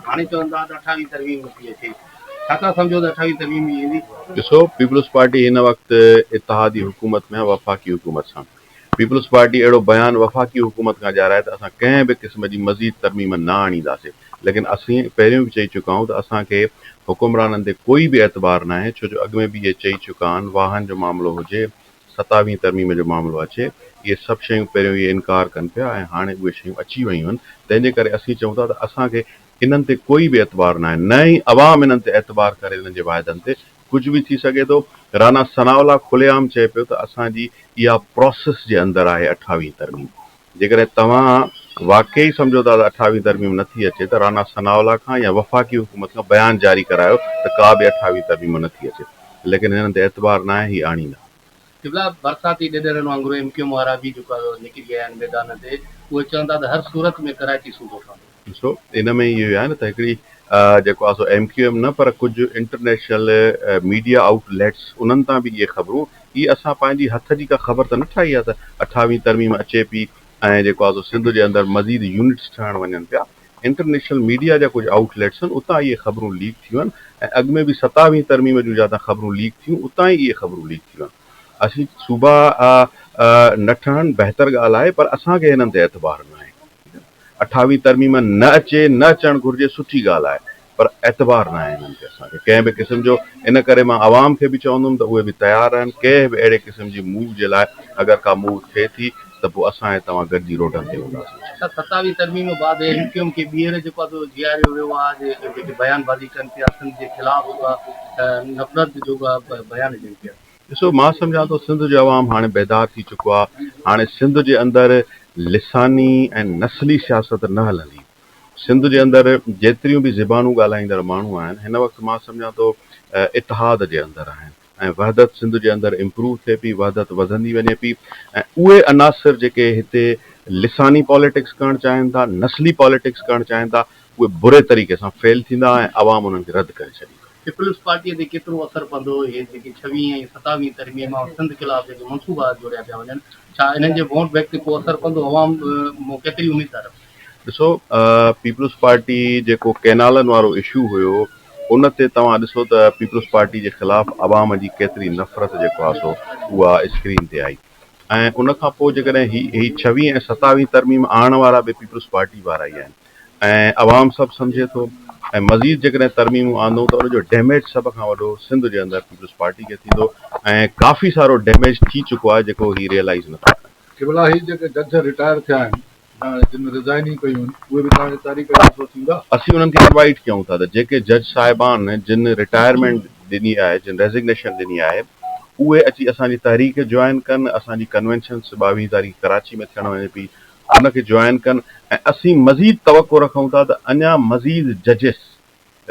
هاڻي چون ٿا ته اٺاويهين ترميم نٿي اچي، ڇا ٿا سمجهو ته اٺاويهين ترميم ئي ايندي؟ ڏسو پيپلز پارٽي هن وقت اتحادي حڪومت ۾ آهي وفاقي حڪومت سان. پيپلز پارٽي اهڙو بيان وفاقي حڪومت کان ڏيارائي ته اسان ڪنهن به قسم جي مزيد ترميم نه آڻينداسين ليڪن اسين پهريون به چئي چڪا آهيون ته اسان کي حڪمرانن تي ڪوئي به اعتبار ناهي ڇو جو اڳ ۾ به اهي چئي چڪا آهن واهن جو معاملو هجي ستاويهين ترميم جو معاملو اچي اهي سڀ شيون پهريون اهي انڪار ڪن پيا ۽ هاڻي اهي شيون اچي ويون آهن تنهن جي ڪري اسين چئون ٿا ته اسان کي انهن تي ڪوئي به اعتبار ناهي نه ئي عوام انهن تي اعتبار ڪري انهن جي واعدن تي ڪجهه به ٿي سگهي ٿو. رانا ثناء الله کلي عام چئي پيو ته اسان جي اها پراسيس جي اندر آهي اٺاويهين ترميم. جيڪڏهن توهان واقعي سمجهو ٿا ته اٺاويهين ترميم نه ٿي اچي ته رانا ثناء الله کان يا وفاقي حڪومت کان بيان جاري ڪرايو ته ڪا به اٺاويهين ترميم نه ٿي اچي. ليڪن هنن تي اعتبار ناهي هي آڻيندا. قبلا برساتي ڏيڏرن وانگر ايم ڪيو ايم وارا به جيڪو نڪري آيا آهن ميدان تي اهي چون ٿا ته هر صورت ۾ ڪراچي صوبو ٺهندو. ڏسو ان ۾ اهو آهي نه ته هڪڙي جيڪو آهي سو ايم ڪيو ايم نه پر ڪجهه انٽرنيشنل ميڊيا آئوٽ ليٽس انهن تان به اهي خبرون اهي اسان پنهنجي هٿ جي ڪا خبر ته نه ٺاهي آهي ته اٺاويهين ترميم اچي پي ۽ جيڪو آهي سو سنڌ جي اندر مزيد يونٽس ٺهڻ وڃن پيا انٽرنيشنل ميڊيا جا ڪجهه آئوٽ ليٽس آهن اتان اهي خبرون ليڪ ٿيون آهن ۽ اڳ ۾ به ستاويهين ترميم جون جاتان خبرون ليڪ ٿيون اتان ئي اهي خبرون ليڪ ٿيون آهن اسين صوبا نه ٺهن بهتر ڳالهه آهي پر اسان کي هنن تي اعتبار ناهي. اٺاويهين ترميم نه اچي نه اچڻ گهرجي سٺي ڳالهه آهي پر اعتبار ناهي هنن تي اسان کي ڪنهن به قسم جو ان ڪري مان عوام کي به چوندم ته اهي به تيار رهن ڪنهن به اهڙي قسم جي موو جي لاء اگر ڪا موو ٿئي ٿي ته پوء اسان ۽ توهان گڏجي روڊن تي هونداسين. اڇا ستاويهين ترميم بعد ايم ڪيو ايم کي ٻيهر جيڪو آهي سو جياريو ويو آهي جيڪي بيان بازي ڪن پيا سنڌ جي خلاف نفرت جوڳا بيان ڏين پيا. ڏسو مان سمجهان ٿو سنڌ جو عوام هاڻي بيدار ٿي چڪو آهي، هاڻي سنڌ جي اندر لساني ۽ نسلي سياست نه هلندي، سنڌ جي اندر جيتريون به زبانون ڳالهائيندڙ ماڻهو آهن هن وقت مان سمجهان ٿو اتحاد جي اندر آهن ۽ وحدت سنڌ جي اندر امپروو ٿئي پئي، وحدت وڌندي وڃي پئي ۽ اهي عناصر جيڪي هتي لساني پاليٽڪس ڪرڻ چاهين ٿا، نسلي پاليٽڪس ڪرڻ چاهين ٿا اهي بري طريقي سان فيل ٿيندا ۽ عوام انهن کي رد ڪري ڇڏيندو. پيپلز پارٽيء تي ڪيترو اثر پوندو؟ اهي جيڪي ڇويهين ۽ ستاويهين ترميم ۽ سنڌ خلاف جيڪي منصوبا جوڙيا پيا وڃن، ڇا انهن جي ووٽ بينڪ تي ڪو اثر پوندو؟ عوام مان ڪيتري اميد ٿا رکو؟ ڏسو پيپلز پارٽي جيڪو ڪئنالن وارو اشو هيو ان تي توهان ڏسو ته پيپلز پارٽي جي خلاف عوام جي ڪيتري نفرت جيڪو آهي سو اها اسڪرين تي آئي ۽ ان کان پوء جيڪڏهن هي هي ڇويهين ۽ ستاويهين ترميم آڻڻ وارا به پيپلز پارٽي وارا ئي آهن ۽ عوام سڀ سمجهي ٿو ۽ مزيد جيڪڏهن ترميمون آندون ته ان جو ڊيميج سڀ کان وڏو سنڌ جي اندر پيپلز پارٽي کي ٿيندو ۽ ڪافي سارو ڊيميج ٿي چڪو آهي جيڪو هي ريئلائيز نٿا ڪن. قبلا هي جيڪي جج رٽائر ٿيا آهن يا جن رزائنيون ڪيون آهن اهي به توهان جي تحريڪ جو حصو ٿيندا؟ اسين انهن کي انوائيٽ ڪيون ٿا ته جيڪي جج صاحبان جن رٽائرمينٽ ڏني آهي جن ريزگنيشن ڏني آهي اهي اچي اسان جي تحريڪ جوائن ڪن اسان جي ڪنوينشن ٻاويهين تاريخ ڪراچي ۾ ٿيڻ وڃي پئي ان کي جوائن ڪن ۽ اسين مزيد توقع رکون ٿا ته اڃا مزيد ججز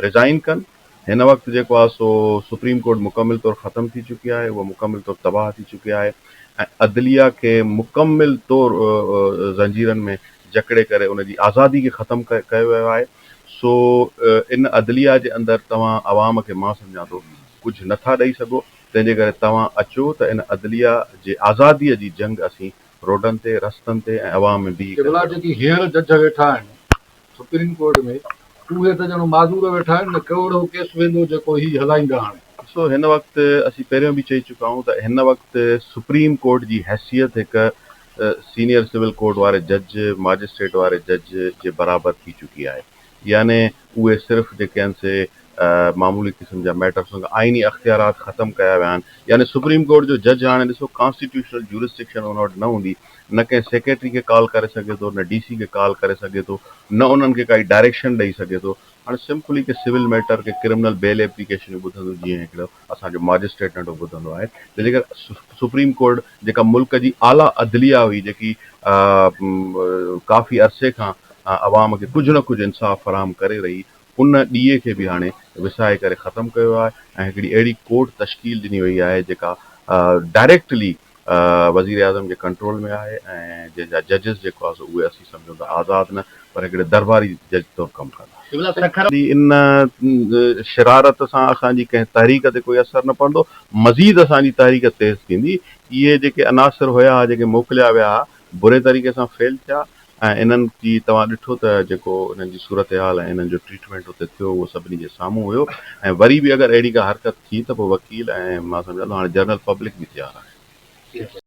ريزائن ڪن. هن وقت جيڪو آهي سو سپريم ڪورٽ مڪمل طور ختم ٿي چڪي آهي، اها مڪمل طور تباهه ٿي چڪي آهي ۽ عدليه کي مڪمل طور زنجيرن ۾ جڪڙي ڪري ان جي آزادي کي ختم ڪيو ويو آهي سو ان عدليه جي اندر توهان عوام کي مان سمجهان ٿو ڪجهه نه ٿا ڏئي سگهو تنهن جي ڪري توهان اچو ته ان عدليه جي آزادي جي جنگ اسين روڊن تي، رستن تي ۽ عوام ۾ بيهي ڪري قبلا لڙون. جيڪي هينئر جج ويٺا آهن سپريم ڪورٽ ۾ اهي ته ڄڻ معذور ويٺا آهن نه ڪو اهڙو ڪيس ويندو جيڪو هي هلائيندا هاڻي. ڏسو هن وقت اسين پهريون به چئي چڪا آهيون ته هن وقت سپريم ڪورٽ جي حيثيت هڪ سينيئر سول ڪورٽ واري جج، ماجسٽريٽ واري جج جي برابر ٿي چڪي آهي يعني اهي صرف جيڪي آهن سي معمولي قسم جا ميٽرس هوندا آئيني اختيارات ختم ڪيا ويا آهن يعني سپريم ڪورٽ جو جج هاڻي ڏسو ڪانسٽيٽيوشنل جورسڊڪشن ان وٽ نه هوندي نه ڪنهن سيڪريٽري کي ڪال ڪري سگهي ٿو نه ڊي سي کي ڪال ڪري سگهي ٿو نه انهن کي ڪائي ڊائريڪشن ڏئي سگهي ٿو هاڻي سمپلي ڪي سول ميٽر ڪي ڪرمنل بيل ايپليڪيشنون ٻڌندو جيئن هڪڙو اسان جو ماجسٽريٽ ننڍو ٻڌندو آهي ته جيڪر سپريم ڪورٽ جيڪا ملڪ جي اعليٰ عدليه هئي جيڪي ڪافي عرصي کان عوام کي ڪجهه نه ڪجهه انصاف فراهم ڪري رهي ان ڏيئي کي به هاڻي وسائي ڪري ختم ڪيو ويو آهي ۽ هڪڙي اهڙي ڪورٽ تشڪيل ڏني وئي آهي جيڪا ڊائريڪٽلي وزيراعظم جي ڪنٽرول ۾ آهي ۽ جنهن جا ججز جيڪو آهي سو اهي اسين سمجهون ته آزاد نه پر هڪڙي درباري جج طور ڪم ڪندا. ان شرارت سان اسان جي ڪنهن تحريڪ تي ڪوئي اثر نه پوندو، مزيد اسان جي تحريڪ تيز ٿيندي. اهي جيڪي عناصر هيا جيڪي موڪليا ويا بري طريقي سان فيل ٿيا. ۽ انهن جي توهان ڏٺو ته جيڪو انهن جي صورتحال ۽ انهن جو ٽريٽمينٽ اتي ٿيو اهو سڀني جي سامهون هيو ۽ وري به اگر اهڙي ڪا حرڪت ٿي ته پوء وڪيل ۽ مان سمجهان ٿو هاڻي جنرل پبلڪ به تيار آهي.